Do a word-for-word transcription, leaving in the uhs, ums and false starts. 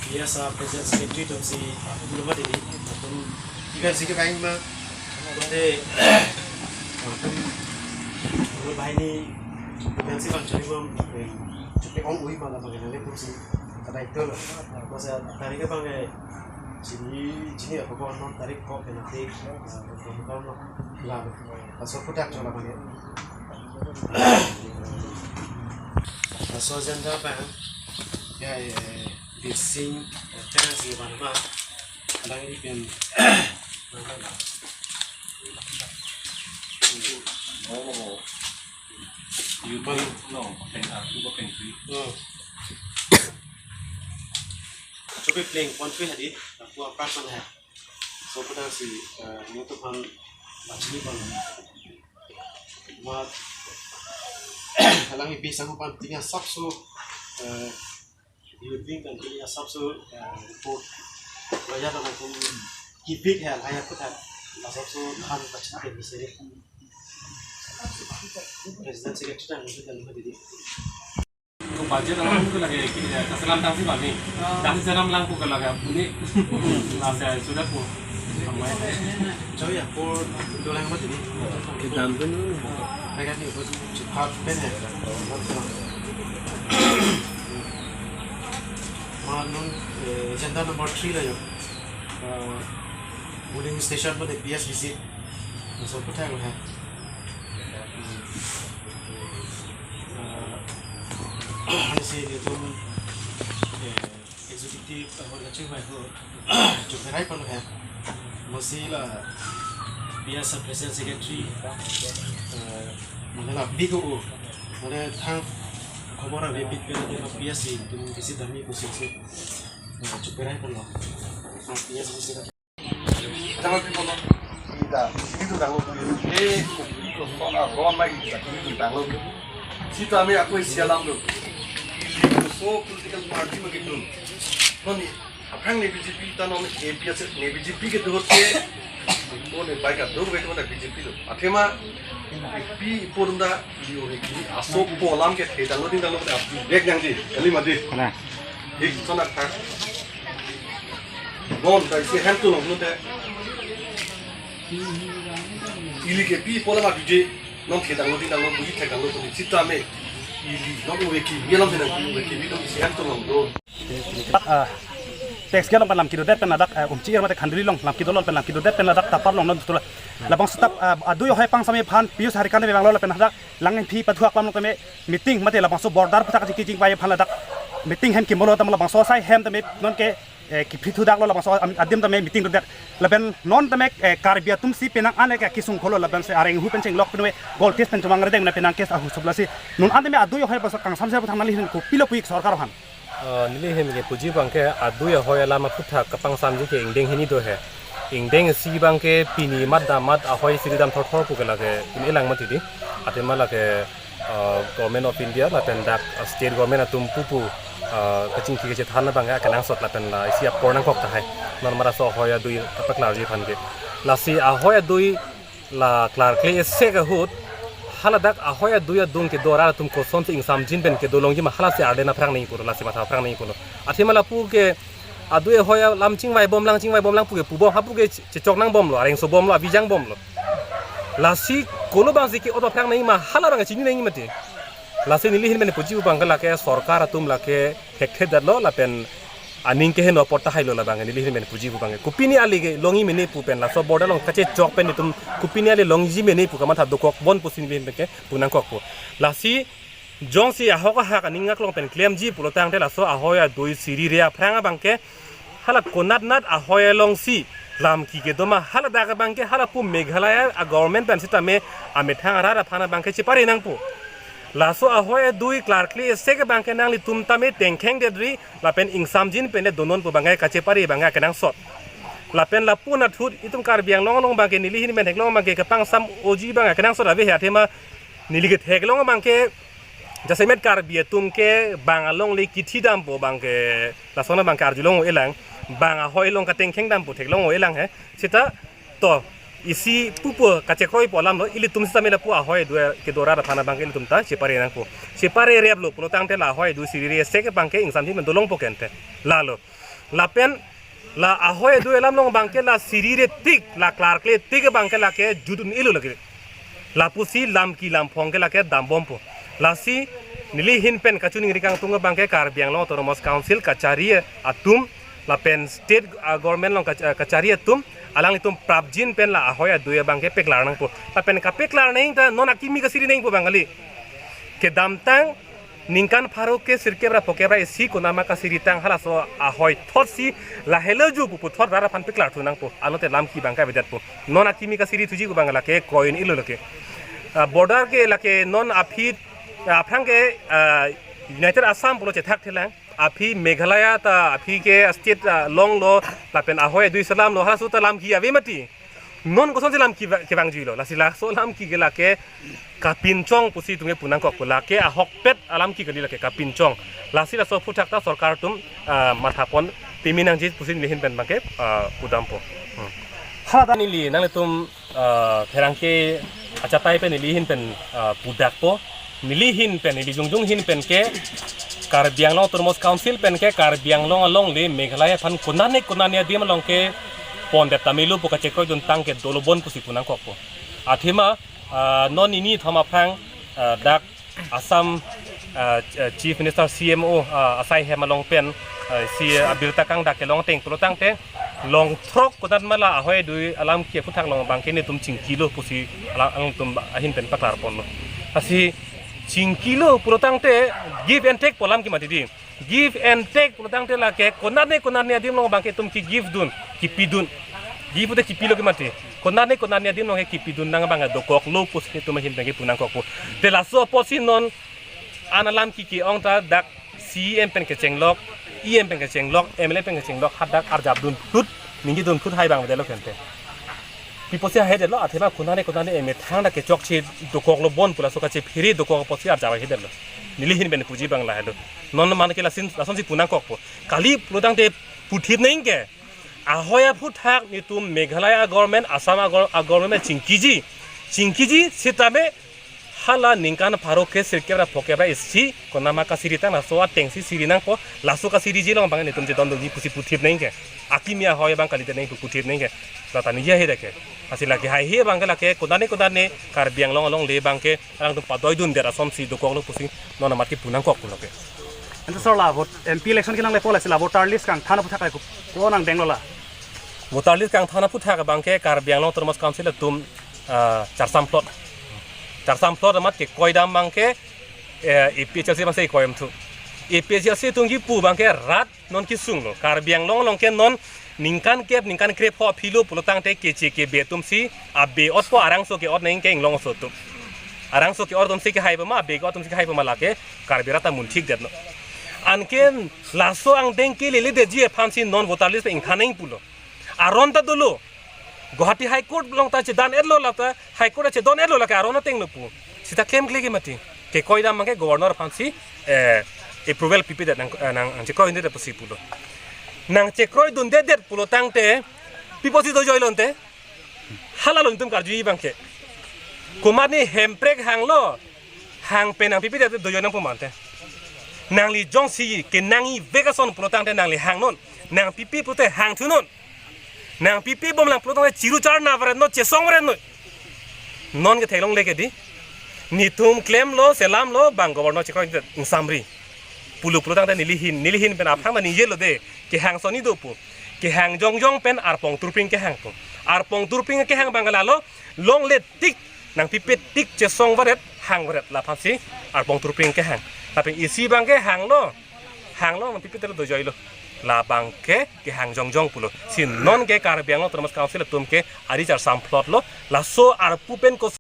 P S A President Secretary atum si, ah, dulu ma didi, atum ikan si kebang ma, mate, atum, dulu bahini, ikan si bang cari bom, eh, cukup ong ui malah bang ini atum si, ada itu loh. Masa tarik ke bang, eh, sini, sini apa bang non tarik kok kena tik, ah, bang bang loh, lah, asal putak coba bang ya. Asal agenda bang, ya, ya, ya. Bising, eh, tenang si bang bang. Kadang ini pen. Oh. You pan, no, pen aku pen kui. Oh. Coba playing one three hadi, aku apa pun hai. So, kadang si, eh, YouTube han, baca ni bang. Mat, kadang ini bisa aku pan tinggal sab so, eh, Youth wing kan ke asap so, eh, report. Wajah nama kum kibik hai, haya kut hai. Asap so han pachin ke miseri. President secretary dan itu dan itu jadi. Ko budget alam ko lage, ki, eh, kaselam tangsi bami. Tangsi selam lang ko lage, ini. Lasa sudah ko. Choi ya, por dolang mati ni. Kita ambil dulu. Mereka ni buat cepat pen ya. Ma non, eh, agenda number three lo yo. Eh, polling station mate P S visit. Laso aphuthak lo hai. Eh, si nelitum, eh, executive, eh, ahut kachingvai ahut, chukherai pon lo hai. Masi la P S A president secretary, eh, mane la big o, mane thang khobor ave big pen la P S C atum visit damji pusi si, eh, chukherai pon lo. P S C visit. Jangan pi bono. Kita, itu tanglo tu. Eh, itu kosong ah, ron mai kita, itu tanglo tu. Sitame aku isi alam tu. Itu so political party begitu. Noni, aphrang ne B J P ta non A P S ne B J P kedo ke. Ko ne baik kedo ke tu B J P tu. Athema, pi pun da, di ore ki, aso po alam kethe tanglo, tin tanglo, bek yang di, kali mati. Nah. Hik sona kha. Non ta isi hem tu nong nute. Ili ke pi pola ma bije. Non ke danglo di danglo buji thek danglo buji sitame. Ili non uwe ki mi alam se nang uwe ki mi non isi hem tu nong do. Ah, tax ke along pen lam kedodet pen ladak, eh, Umchi-ir mate Khanduri along lam kedo along pen lam kedodet pen ladak tapar along non tu la. Labangso tap, ah, adui ahoi pangsam aphan Pius Harikhan tame vanglo lapen hadak Langphi pathu aklam along tame meeting mate labangso border aphuthak kachingki chingvai aphan ladak meeting hem kimolo tame labangso asai hem tame nonke, eh, kiphri thudaklo labangso am-, adim tame meeting rodet. Lapen non tame, eh, Karbi atum si penang an ke kisung kholo lapen si areng hu pen chenglok pen we Goltis pen chomang redeng na penang kes ahu subla si. Non an tame adui ahoi bangso kangsam se aphuthak nangli ahin kopilo pu-ik sorkar aphan. Eh, neli ahin ke puji abangke adui ahoi alam aphuthak kapangsamji ke ingdeng hini do he. Ingdeng isi abangke pini mat damat ahoi siri dam thorthor pu ke lake pini elang mati di. Athema lake, eh, Government of India lapen dak, eh, state government atum pupu, eh, kachingki kachethan abangke akenangsot lapen la isi apor nangkok tahai. Non mara so ahoi adui apaklarji aphan ke. Lasi ahoi adui la klarkle isi ahut, haladak ahoi adui adung kedo ra atum kosonsi ingsamjin pen kedo longji ma halasi arde na aphrang nangji pulo, lasi matha aphrang nangji pulo. Athema lapu ke adui ahoi alam chingvai bomlang, chingvai bomlang pu ke pubom, hapu ke che-, chechok nang bomlo, areng so bomlo, avijang bomlo. Lasi kolo abangsi ke-ot aphrang nangji ma hala abang chini nangji mati. Lasi neli ahin pen puji abangke lake sorkar atum lake thekthe detlo lapen aning keheno apot tahai lo labang neli ahin pen puji abangke. Kopine ale ke longji mene pu pen laso border along kachechok pen itum kopine ale longji mene pu kamatha dokok bon pusi neli ahin pen ke pu nangkok pu. Lasi jongsi ahok ahak aning aklong pen klemji pulo tangte laso ahoi adui siri re aphrang abangke hala konatnat ahoi alongsi lam ki kedo ma haladak abangke hala pu Meghalaya a government pen sitame amethang arat aphan abangke chepare nangpo. Laso ahoi adui klarkle isi abangke nanglitum tame tengkheng dedri lapen ingsamjin pen le donon pu abangke kachepare abangke akenangsot. Lapen lapu nathut itum Karbi Anglong along abangke neli ahin pen theklong abangke kapangsam oji abangke akenangsot ave he athema neli ketheklong abangke jasemet Karbi atum ke bang alongle kithi dampo abangke lason abangke arjulong o elang, bang ahoi along katengkheng dampo theklong o elang he. Seta to isi pupo kachekroi pu alam lo, ilitum sitame lapu ahoi adui kedo ra aphan abangke ilitum ta chepare nangpo. Chepare replo pulo tangte la ahoi adui siri re isi abangke ingsamjin pen dolongpo kente. Lalo. Lapen la ahoi adui alam along abangke la siri re tik, la klarkle tik abangke lake jut un-elo lake. Lapusi lam ki lam phong ke lake dambompo. Lasi neli ahin pen kachiningri kangtung abangke Karbi Anglong Autonomous Council kachari atum lapen state, ah, government along kach-, ah, kachari atum alanglitum prapjin pen la ahoi adui abangke peklar nangpo. Lapen kapeklar nang ta non akimi kasiri nangpo abang kali. Kedamtang ningkan pharo ke sirkep ra phokep ra isi konatma kasiri tang halaso ahoi thotsi lahelo ju pu puthot rat aphan peklar thu nangpo. Anlote lam ki abangke avedetpo. Non akimi kasiri thuji pu abang lake kroi un-elo lake. Ah, border ke lake non aphi, ah, aphrang ke, ah, United Assam pulo chethak thelang. Aphi Meghalaya ta aphi ke state, ah, longlo lapen ahoi adui selamlo halaso ta lam ki ave mati. Non kosonsi lam ki va-, kevangjuilo. Lasi laso lam ki ke lake kapinchong pusi itum ke pu nangkokpo, lake ahokpet alam ki kali lake kapinchong. Lasi laso aphuthak ta sorkar atum, ah, mathapon pimi nangji pusi neli ahin pen abangke, ah, pudampo. Hmm. Hala ta neli nanglitum, ah, pherangke achatai pen neli ahin pen, ah, pudakpo. Neli ahin pen, neli jongjong ahin pen ke Karbi Anglong Autonomous Council pen ke Karbi Anglong alongle Meghalaya aphan konane konane adim along ke pondet ta melo pu kachekroidun tang ke dolo bon pusi pu nangkokpo. Athema, ah, non nini thom aphrang, ah, dak Assam, ah, ch-, ah, Chief Minister C M O, ah, asai hem along pen, ah, si, ah, abirta kangdak kelong ateng pulo tangte, long throk konatma la ahoi adui alam ki aphuthak along abangke netum chingkilo pusi alang, alangtum ahin pen paklarponlo. Lasi chingkilo pulo tangte give and take pu alam ke mati di. Give and take pulo tangte lake konane konane adim along abangke itum ki give dun, kipidun. Give pute kipilo ke mati. Konane konane adim along ke kipidun nang abang dokoklo pusi itum ahin pen ke pu nangkokpo. Te laso apotsi non an alam ki ke-ong ta dak C E M pen kechenglok, E M pen kechenglok, M L A pen kechenglok, hadak arjap dun phut, ningje dun phut hai abang delo kente. Pi apotsi ahedetlo, athema konane konane emethang dak kechokche dokoklo bon pu laso kachephere dokok apotsi arjap ahedetlo. Neli ahin pen puji abang lahelo. Non mane ke lason, lasonsi pu nangkokpo. Kali pulo tangte puthip neng ke. Ahoi aphuthak netum Meghalaya government, Assam agor-, a government chingkiji. Chingkiji sitame hala ningkan pharo ke sirkep ra phokep ra isi konatma kasiri tang laso atengsi siri nangpo, laso kasiriji along abang netum chedondunji pusi puthip neng ke. Akimi ahoi abang kalite neng pu puthip neng ke. Lata ningje ahedetke. Lasi lake haihe abangke lake konane konane Karbi Anglong alongle abangke alangtum padoidundet asonsi dokoklo pusi non amat ke pu nangkoklo ke. Ante sir la vote, M P election kelang le pola si la voter list kangthan aphuthak le ko nangdenglo la. Voter list kangthan aphuthak abangke Karbi Anglong Autonomous Council atum, ah, charsamplot. Charsamplot amat ke koidam abangke, eh, A P H L C abangsi koidam thu. A P H L C atum kipu abangke rat non kesunglo. Karbi Anglong along ke non ningkan kep, ningkan krepho aphilo pulo tangte keche kebe atumsi abe otpo, arangso ke-ot neng ke inglong aso atum. Arangso ke-ot atumsi kehai pama, abe ke-ot atumsi kehai pama lake Karbi rat ta munthikdetlo. Anke laso angdeng ke leledetji aphansi non voter list ingthan neng pulo. Aron ta dolo. Guwahati High Court along ta chedan-etlo lata, High Court ta chedon-etlo lake aron atenglo pu. Sita klemkle ke mati. Kekoidam abangke governor aphansi, eh, approval pipedet nang, eh, nang, nangchekroidunde pusi pulo. Nangchekroidundedet pulo tangte, pi apotsi dojoilo ante. Hala lo netum karjuji abangke. Komatne hemprek hanglo, hang pen nangpipedet dojoi nangpo ma ante. Nangli jongsi kenangji vek ason pulo tangte nangli hangnon. Nangpipe pulote hangthunon. Nangpipe bomlang pulo tangte chiru charna varetnon, chesong varetnon. Non ke theklongle ke di. Netum klemlo, selamlo, bang governor chekroidet ingsamri. Pulo pulo tangte neli ahin, neli ahin pen aphrang ta ningjelo de. Kehang soni do pu. Kehang jongjong pen arpong turpring kehang pu. Arpong turpring kehang abang lalo, longle tik, nangpipe tik chesong varet, hang varet, laphansi arpong turpring kehang. Lapen isi abangke hanglo, hanglo nangpipe telo dojoilo. Labangke kehang jongjong pulo. Si non ke Karbi Anglong Autonomous Council atum ke ari charsamplotlo. Laso arpu pen kos-